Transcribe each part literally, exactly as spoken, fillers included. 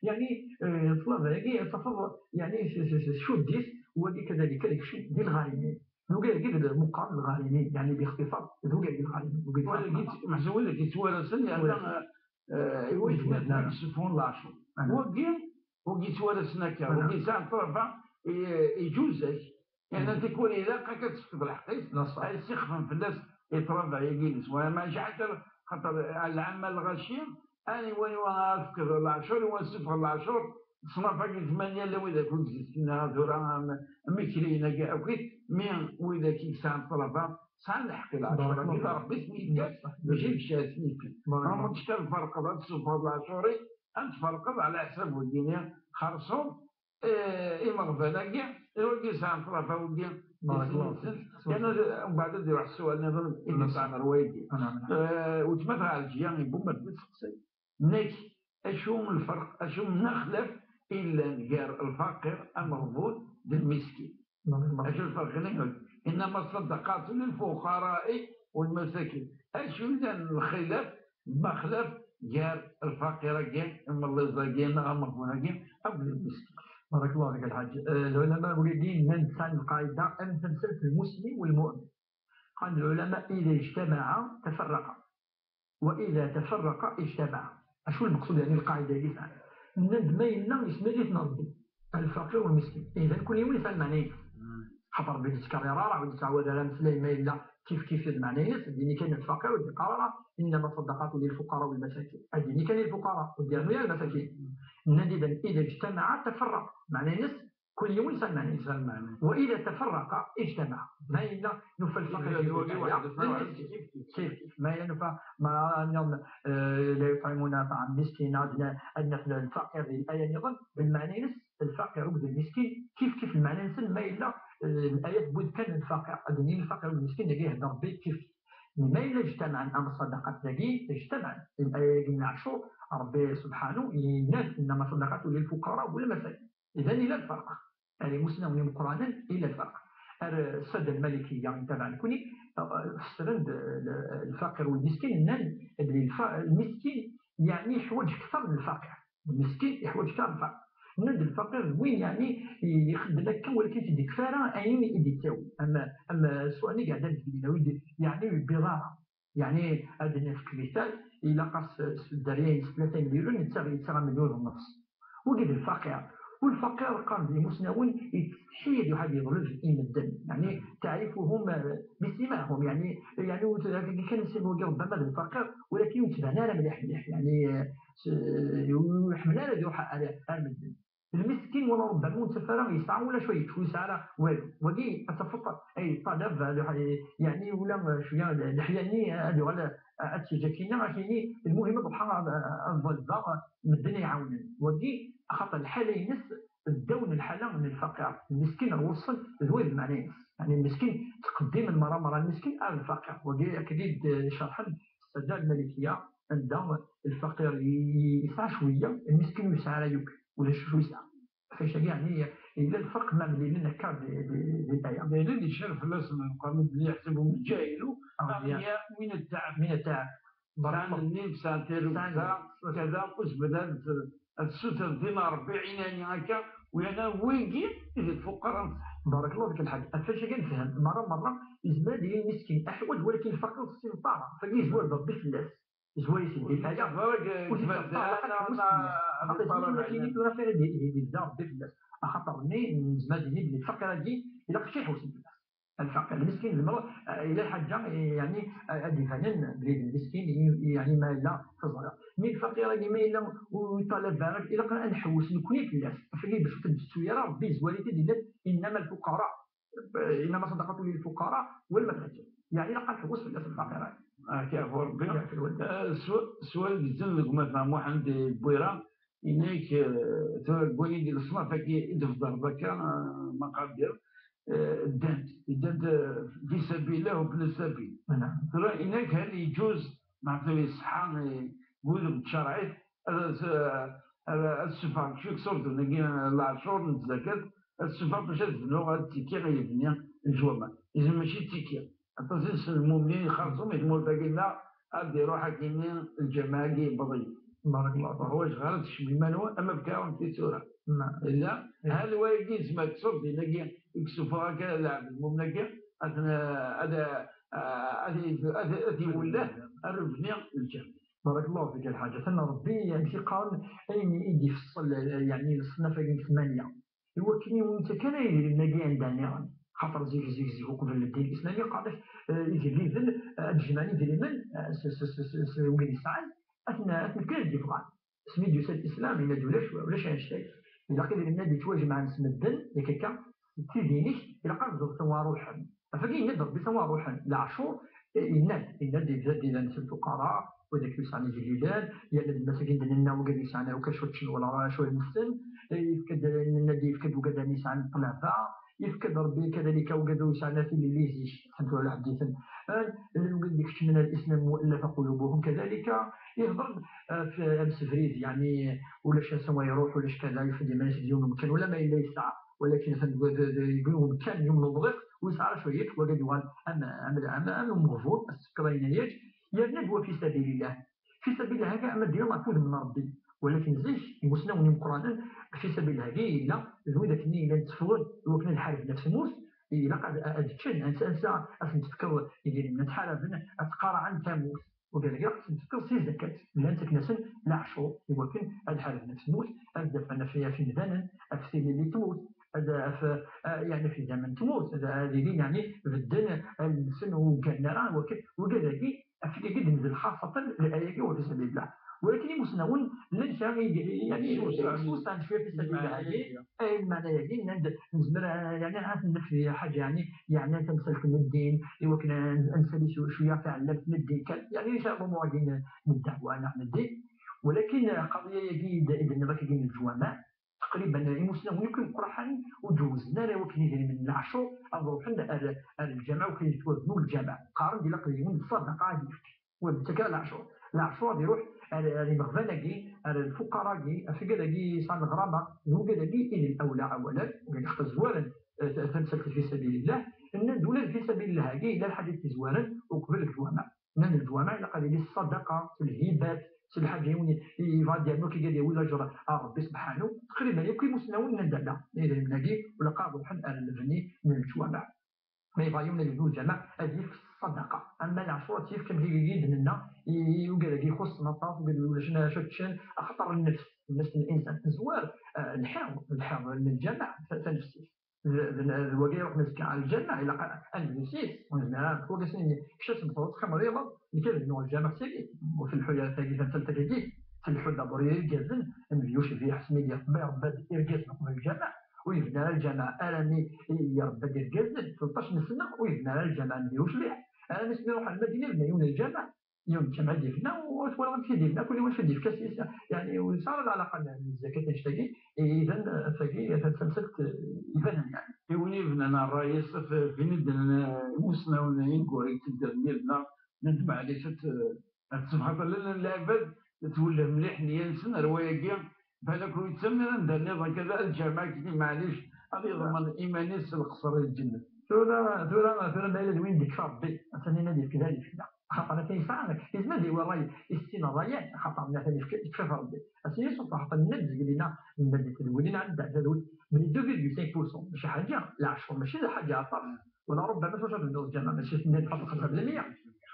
يعني، آه، ṭṭlaba-agi ad tafeḍ، يعني، s-, s-, s-, tcudd-it, wagi kadalik ad ikcem di lɣarimin. Nugi-agi d lmuqam lɣarimin, يعني، باختصار, nugi-agi lɣarimin, nugi-agi Wala lɣarimin. Meḥsub wid i yettwarasen, yerna, Yettwarasen. Eh, i waytmaten ad d-ssufɣen leɛcur. Wagi, wagi yettwarasen akka, wagi yesɛan ṭṭlaba, eh, iǧuz-ak. Yerna tikwal ilaq akka ad tefkeḍ lḥeqq-is, ad ssixfen fell-as i ṭṭlaba-agi-ines. Wa ma jɛet, xaṭer lɛamma lɣaci, ani wani wa ad tefkeḍ leɛcur, i wa tessufɣeḍ leɛcur, ṣṣnaf-agi tmanya llan widak ur d-zzin ara tura, am, am ikriyen-agi akk, mi widak i yesɛan ṭṭlaba, sɛan lḥeqq i leɛcur-agi, Rebbi i sen-yefka, mačči d kečč ara sen-yefkan. Ma ur teččiḍ ara tferqeḍ ad tessufɣeḍ leɛcur-ik, ad tferqeḍ ɛla ḥsab wagini, xerṣum, eh, imeɣban-agi, d wagi yesɛan ṭṭlaba wagi, yerna mbeɛd ad iruḥ sswal-nniḍen i d-yesɛan ɣer wayagi. Eh, weltma-tneɣ Ɛelǧiya Ibumar d-tseqsay. Nekk, acu lferq, acu n axlaf i yellan gar lfaqir, ameɣbun d lmiskin? Acu lferq-nni? إنما الصدقات للفقراء والمساكين. Acu yellan lxilaf, maxlaf, gar lfaqir-agi, ameɣbun-agi, neɣ ameɣbun-agi, akked lmiskin? بارك الله فيك الحاج. آه، العلماء wigi nnan sɛan lqaɛida am temsalt المسلم والمؤمن. قال العلماء: إذا اجتمعا تفرقا، وإذا تفرقا اجتمعا. Acu lmeqsud, يعني, lqaɛida-agi sɛan? Nnan-d ma yella yesmad-iten Rebbi, lfaqir u lmiskin. Iban kul yiwen yesɛa lmeɛna-ines. Xaṭer Rebbi ur yettkerrir ara, ur yettɛawad ara ameslay ma yella kif kif d lmeɛna-ines, ad d-yini kan lfaqir, ur d-yeqqar ara إنما الصدقات للفقراء والمساكين. Ad d-yini kan i lfuqara, ur d-yernu ara lmasakin. Nnan-d iban إذا اجتمعا تفرقا. Meɛna-ines, kul yiwen yesɛa lmeɛna-ines. Yesɛa lmeɛna. وإذا تفرقا اجتمعا. Ma yella nufa lfaqir Yella d wagi waḥed, d lmiskin, kif kif. Kif kif. Ma yella nufa, ma, eh, لا يطعمون طعام مسكين, ad n-, ad naf lfaqir di laya-nniḍen, d lmeɛna-ines, lfaqir akked lmiskin, kif kif lmeɛna-nsen, ma yella, eh, laya tewwi-d kan lfaqir, ad d-nini lfaqir akked lmiskin, dagi ihedder Rebbi kif kif. Ma yella اجتمعا, am ṣṣadaqat dagi, اجتمعا, laya-agi n leɛcur, Rebbi subḥanu yenna-d: إنما الصدقات للفقراء والمساكين. Iban ila lferq. Ar imusnawen imeqqranen, ila lferq. Ar ṣṣada lmalikiya, ntabaɛ nekni, eh, fessren-d, eh, lfaqir u lmiskin, nnan belli lfa-, lmiskin, yeɛni, yeḥwaǧ kter n lfaqir. Lmiskin yeḥwaǧ kter n lfaqir. Nnan-d lfaqir d win, yeɛni, ixeddem akka, walakin ur d-ikfi ara ayen i d-yettawi. Am, am swaɛni i iɛeddan deg dinna, ur d-, yeɛni, ur yebbiḍ ara. Yeɛni, ad d-nefk mital, ilaq-as s dderya-ines tlata imelyunen, yettaɣ, yettaɣ amelyun d nnefs. Wagi d lfaqir. U lfaqir, qqaren-d imusnawen, yettsetḥi ad iruḥ ad yeḍleb i medden. Yeɛni, تعرفهم بسيماهم. Yeɛni, yeɛni, ur t-, kan sin wagi, ṛebbama d lfaqir, walakin ur yettban ara mliḥ mliḥ. Yeɛni, eh, s-, ur iḥemmel ara ad iruḥ ar, ar medden. Lmiskin, wala ṛebbama ur yettaf ara, yesɛa ulac wa yečč, ur yesɛa ara walu. Wagi, ad tafeḍ, ay, ṭṭalab, ad iruḥ, yeɛni, ula, eh, cwiya, leḥya-nni, ad yuɣal, eh, ad t-yeǧǧ akkin, akkin, lmuhim, ad ruḥeɣ ad, ad ḍelbeɣ, medden ad yi-ɛawnen. Wagi, axaṭer lḥala-ines, ddaw n lḥala n lfaqir. Lmiskin ɣur-sen, d wa d lmeɛna-ines. Yeɛni, lmiskin, ttqeddimen merra, merra lmiskin ar lfaqir. Wagi, akken i d-cerḥen ṣṣada lmalikiya, anda lfaqir i-, yesɛa cwiya, lmiskin ur yesɛi ara yakk, ulac acu yesɛa. Ɣef wacagi, yeɛni, yella lferq ma mlilen akka di, di, di laya. D ayen i d-icer fell-asen lqanun, belli yeḥseb umǧahilu أغنياء من التعب. من التعب. Sɛan nnif, sɛan tirrugza, kada, ur zmiren ad, ad sutren din Rebbi ɛinani akka, u yerna wigi i d lfuqara n ṣṣeḥ. بارك الله فيك الحاج. Ɣef wacagi nefhem, merra, merra, yezmer ad yili lmiskin, aḥwaǧ, walakin lfaqir ur t-yessin ara. Fagi yezwar-d Rebbi fell-as. Yezwar-yes-id di laya. Ur t-yettafeḍ ara ad tḥewwes fell-as. Xaṭer yezwar-d akkin tura fayda di, di, di, yebda Rebbi fell-as. Axaṭer-nni, nezmer ad nini belli lfaqir-agi, ilaq kečč ad iḥewsen fell-as. Lfaqir, lmiskin, tzemreḍ, eh, yella lḥaǧa, eh, yeɛni, eh, ad d-ibanen belli d lmiskin, i-, yeɛni ma yella teẓriḍ. Mi lfaqir-agi ma yella ur yeṭṭalab ara, ilaq ad nḥewwes nekni fell-as. Ɣef wagi bac ur t-id-tettu ara, Rebbi yezwar-it-id, yenna-d: إنما الفقراء، إنما الصدقات للفقراء والمساكين. Yeɛni ilaq ad nḥewwes fell-as lfaqir-agi. Ad k-yeɛfu Rebbi. Ad k-yeɛfu Rebbi. Eh, swa-, swal gezzem deg umatma Muḥend Bwira, yenna-k, eh, tura deg wayen i d leṣnaf-agi i d-tbedreḍ akka, eh, maqadir, eh, ddant, ddant, eh, fi sabilillah u bni sabil. Naam. Tura yenna-k: هل يجوز, meɛna tura iṣeḥḥa, eh, deg udem n tcerɛit, ad, ad, ad, ad ssufɣeɣ kečč deg ṣurdun-agi, eh, leɛcur n tzakat, ad ssufɣeɣ bac ad bnuɣ, ad ttekkiɣ i lebni n leǧwama. Izem mačči d tikki. Aṭas i nessen lmumnin xerṣum i tmurt-agi-nneɣ, ad d-iruḥ akkin-nni lǧameɛ-agi yewweḍ-iyi. Barakallahu fiik. Ur ḥwaǧeɣ ara ad tekcem iman-nwen ama bkawen tisura. Naam. Illa, hal wayagi yezmer ad d-tṣubb dinagi i yessufeɣ akka lɛebd lmumen-agi, ad, ad, ad, ad, ad iwelleh ar ubni lǧam. Barakallahu fiik a lḥaǧ. Atan Rebbi, amek i qqaren, ayen i d-ifeṣṣel, yeɛni, leṣnaf-agi n tmanya. Iwakken i wen-ttaken idrimen-agi anda nniḍen. Xaṭer zik, zik, zik, uqbel ddin islam, iqqar-ak, eh, igelliden, eh, ad d-jemɛen idrimen, eh, s, s, s, s, s wid yesɛan, ad ten-, ad ten-fken ad d-yebɣan. Asmi d-yusa lislam, yenna-d ulac, ulac annect-agi. Ilaq idrimen ad d-yettwajemɛen s medden, yak akka, d tidinigt, ilaq ad ẓẓuɣ tawaruḥen. Ɣef wagi yenna-d Rebbi tawaruḥen, leɛcur, eh, yenna-d, yenna-d ibda-d ilan s lfuqara, wid akk yesɛan igellilen, yerna d mass-agi d-nenna wigad yesɛan akk acu ččen wala acu nessen, eh, yefka-d, nenna-d yefka-d wigad-nni yesɛan ṭṭlaba, yefka-d Rebbi kadalika wigad ur yesɛan ara tilelli zik, ḥedd ur ḥedditen. Eh, llan wigad ikeččmen ar lislam mu'allafa qulubuhum kadalika, ihḍer-d, eh, f-, amsebrid, yeɛni ulac ass-a ma iruḥ, ulac kada, yufa-d iman-is deg yiwen umkan, wala ma yella yesɛa, walakin atan deg, deg, deg yiwen umkan, yiwen n uḍriq, ur yesɛi ara cwiya, wala ad yuɣal am, am, am, am umeɣbun, ad s-tefkeḍ ayen ay yaǧ, yerna d wa fi sabilillah. Fi sabilillah-agi, ama d-yella ɣef wudem n Rebbi. Walakin zik, imusnawen imeqqranen, fi sabilillah-agi yella, d wid akken i yellan tteffɣen, i wakken ad ḥarben ɣef tmurt, ilaq ad, ad ččen, ansa, ansa ad sen-tefkeḍ idrimen, ad ḥaraben, ad ttqaraɛen tamurt. Wigad-agi ad sen-tefkeḍ si zakat, llan ttaken-asen leɛcur, i wakken ad ḥarben ɣef tmurt, ad dafɛen ɣef, ɣef yimdanen, ɣef tilelli n tmurt, ad, ɣef, eh, yeɛni ɣef idammen n tmurt, ad, ad ilin, yeɛni, bedden allen-nsen ur ggaren ara, i wakken wigad-agi, ɣef wigi i d-nzel xaṣṣatan, ayagi wa fi sabilillah. Walakin imusnawen, llan kra i, i, yeɛni, swesɛen cwiya fi sabilillah-agi, ay lmeɛna-agi, nnan-d, nezmer, eh, yeɛni, ad naf ḥaǧa, yeɛni, yeɛni tamsalt n ddin, i wakken ad, ad nsali cw-, cwiya taɛellamt n ddin kan, yeɛni, kra n lumuṛ-agi n, n ddeɛwa neɣ n ddin. Walakin, eh, qadiya-agi i d-, i d-tenniḍ akkagi n leǧwameɛ, taqriban imusnawen akk imeqqraḥen ur ǧewwzen ara i wakken idrimen n leɛcur ad ruḥen ar, ar lǧameɛ, wakken ad yettwabnu lǧameɛ. Qqaren-d ilaq d yiwen ṣṣadaqa ad yefk. Ur d-yettak ara leɛcur. Leɛcur ad iruḥ ar, ar imeɣban-agi, ar lfuqara-agi, ɣef wigad-agi yesɛan leɣrama, d wigad-agi i d lawla awalen, wigad i ixeṭṭen zwaren, eh, ta-, tamsalt fi sabilillah, nnan-d ula d fi sabilillah-agi, yella lḥaǧa i t-izwaren uqbel leǧwameɛ. Nnan-d leǧwameɛ ilaq ad yili s ṣṣadaqa, s lhibat, s lḥaǧa yiwen i, i yebɣa ad d-yernu akka ad yawi laǧer ar Rebbi sebḥanu. Taqriban akk imusnawen nnan-d ala, idrimen-agi, ilaq ad ruḥen ar lebni n leǧwameɛ. Ma yebɣa yiwen ad yebnu lǧameɛ, ad yefk ṣṣadaqa. Ama leɛcur ad t-yefk, am wigi i d-nenna, i, i wigad-agi ixuṣṣen aṭas, wigad ulac acu ččan, axaṭer nnefs, nnefs n linsan tezwar, eh, lḥiḍ, lḥiḍ n lǧameɛ, ta-, tanefsit. D, d, d wagi iruḥen azekka ɣer lǧameɛ, ilaq ad nebdu s-is, ur nezmir ara nekk wagi s-nini, kečč ad temmteḍ, ad teqqimeḍ iḍ, nekk ad bnuɣ lǧameɛ sagi, ur telḥu ara tagi, tamsalt-agi, telḥu d'abord i yirgazen, Nnbi ucbiḥ, asmi d-irebba, irebba-d irgazen uqbel lǧameɛ, ur yebni ara lǧameɛ armi i-, irebba-d irgazen, tleṭṭac n sna, ur yebni ara lǧameɛ Nnbi ucbiḥ, armi asmi iruḥ ar Lmadina, yebna yiwen n lǧameɛ, yiwen n lǧameɛ i d-yebna, u twalaḍ amek i d-yebna, kul yiwen acu d-yefka s-, s-, yeɛni, ur yesɛi ara lɛalaqa n, n zzakat annect-agi, idan, tagi, atan d tamsalt, eh, ibanen, yeɛni. I win yebnan ṛṛay-is, ɣef win i d-nnan, eh, imusnawen ineggura yettedden yid-neɣ, nnan-d, maɛlic, ad t-, ad tessebḥaḍ, llan lɛibad twelleh mliḥ nneyya-nsen ar wayagi, balak ur yettamen ara anda nniḍen, akka d lǧameɛ, akka, maɛlic, ad yeḍmen iman-is s lqesr i lǧennet. Tura, tura, tura ma yella d win d-yekfa Rebbi, atan yenna-d yefk da, yefk da. Axaṭer atan yesɛa, yezmer ad yawi ṛṛay, i settin ṛṛayat, axaṭer nniɣ-ten yefk-, yekfa-t Rebbi. Ass-nni ṣubbeḥ, ṭṭenna-d zgelina, nna-d tedwilin ɛedda, tadwit, belli deux virgule cinq pour cent, mačči ḥaǧa, leɛcur, mačči d ḥaǧa aṭas. Wala ṛubbama tura tebduḍ lǧameɛ, mačči tenniḍ ḥaṭer xemsa belmiyya.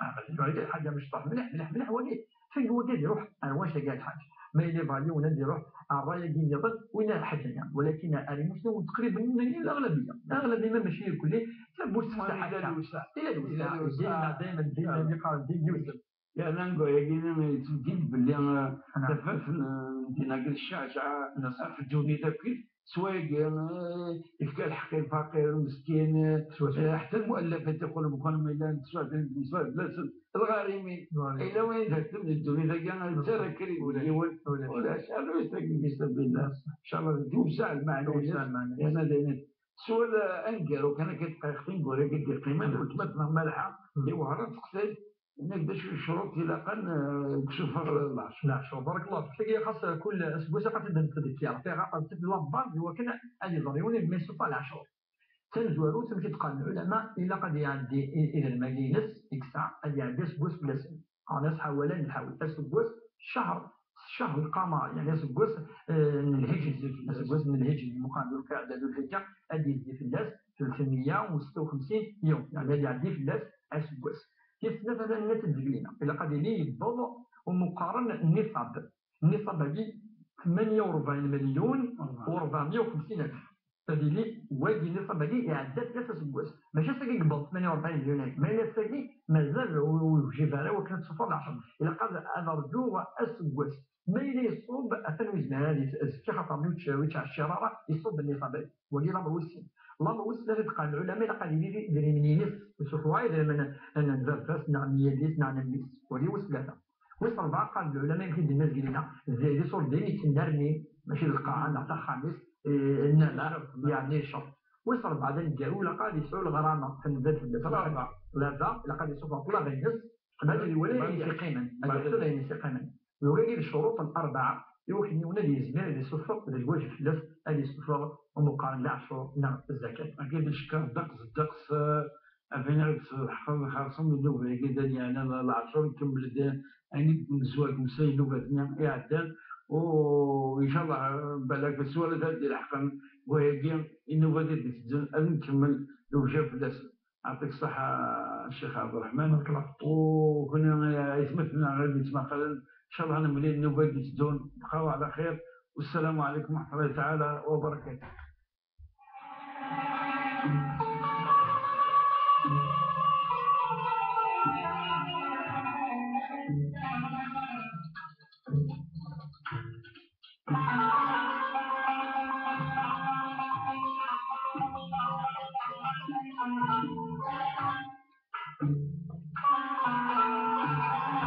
Ah, mačči tura kan ḥaǧa mecṭuḥ mliḥ, mliḥ, mliḥ, wagi, atan wagi ad iruḥ ar wanect-agi a lḥaǧ. Ma yella yebɣa yiwen ad iruḥ ar ṛṛay-agi nniḍen, win ara ḥaǧa-nni. Walakin ar imusnawen teqriben, nnan-iyi, laɣlabiya. Laɣlabiya, ma mačči irkelli, tawwurt teftaḥ akka. Ila lewseɛ. Ila lewseɛ. Daymen, daymen, daymen, yeqqar-d, daymen, yerna deg wayagi-nni yettbeddil belli, eh, tafat n, n din-agi d cceɛceɛ ɣef ddunit akkit, s wayagi, eh, yefka lḥeqq i lfaqir, lmeskin, eh, ḥetta lmuallafat qulubuhum, ma yella tesɛa, tesɛa fell-asen, lɣarimin. Lɣarimin. Yella wayen d-tertem di ddunit-agi, d tarakrit n yiwen, ulac. Ulac, ala wis tagi fi sabilillah. Incallah, tewseɛ lmeɛna-ines, tewseɛ lmeɛna-ines. Yerna d ayen, s wala aneggaru kan akka dqayeq tineggura i d-yeqqimen, weltma-tneɣ Malḥa, di Wehran teqsay, Nnan-d d acu n ccruṭ ilaqen, eh, deg usufeɣ n leɛcur. Leɛcur, barakallahu fik. Tagi xas kul aseggas ad tt-id-nettdekkir. Tiɣaṭ d la base i wakken ad iẓer yiwen melmi yessufeɣ leɛcur. Tamezwarut, amek i d-qqaren lɛulama, ilaq ad iɛeddi i-, idrimen-agi-ines, i yesɛa, ad iɛeddi aseggas fell-asen. Qqaren-as ḥawala n lḥawl. Aseggas, ccehr, Ccahr lqamar, yeɛni aseggas, eh, n lhijri, aseggas n lhijri, meqqar d lqaɛda d lhijja, ad yezdi fell-as tlettmeyya u setta u xemsin yum, yeɛni ad iɛeddi fell-as aseggas. Tis snat, ad n-, ad tt-id-zeglina, ilaq ad yili yewweḍ umeqqaren n nniṣab. Nniṣab-agi tmanya u rebɛin milyun u rebɛemya u xemsin alef. Ad yili wagi nniṣab-agi iɛedda fell-as aseggas. Mačči ass-agi yewweḍ tmanya u rebɛin milyun-agi. Ma yella ass-agi mazal ur, ur yejjib ara wakken ad tessufɣeḍ leɛcer. Ilaq ad, ad rǧuɣ aseggas. Ma yella yeṣṣub, atan ur yezmir ara ad yet-, azekka, xaṭer ur yett-, ur yettɛeccir ara, yeṣṣub nniṣab-agi. Wagi lamer wis sin. Lamer wis tlata, d-qqaren lɛulama, ilaq ad yili d idrimen-ines. Ur ssufuɣ ara idrimen n, n baba-s, neɣ n yelli-s, neɣ n mmi-s. Wagi wis tlata. Wis rebɛa, qqaren lɛulama, amek i d-tenna Zgelina, d, d iṣurdiyen yettennernin, mačči d lqaɛa neɣ d axxam-is, eh, nnama, yeɛni cceṛ. Wis rebɛa d aneggaru, ilaq ad yesɛu leɣrama, tenza-d fell-as. Ṭṭlaba. Ṭṭlaba, ilaq ad yessufeɣ ṭṭlaba-ines, qbal ad iwali ayen i s-iqqimen, ad yeḥseb ayen i s-iqqimen. D wagi i d ccuruṭ n rebɛa, i wakken yiwen ad yezmir ad yessufeɣ, d lwajeb fell-as ad yessufeɣ umeqqar n leɛcur neɣ zzakat. Agi d ncekkeṛ ddeqs, ddeqs, eh, Abin ad tleḥqeḍ xerṣum nnuba-agi, d ayen yeɛnan leɛṣur, nkemmel-d ayen i d-nezwar deg umsay nnubat-nni iɛeddan, u ncallah balak s wala ad d-ileḥqen wayagi, i nnubat i d-iteddun ad nkemmel lewjab fell-asen. Ɛṭik ṣṣeḥḥa a Ccix Ɛebderreḥman. Barakallahu fik. U kunwi aytmaten-nneɣ i d-yettmaqalen, ncallah ad nemlil nnuba i d-iteddun, bqaw ɛla xir, wassalamu ɛlaykum wa raḥmatullahi taɛala wa barakatuh.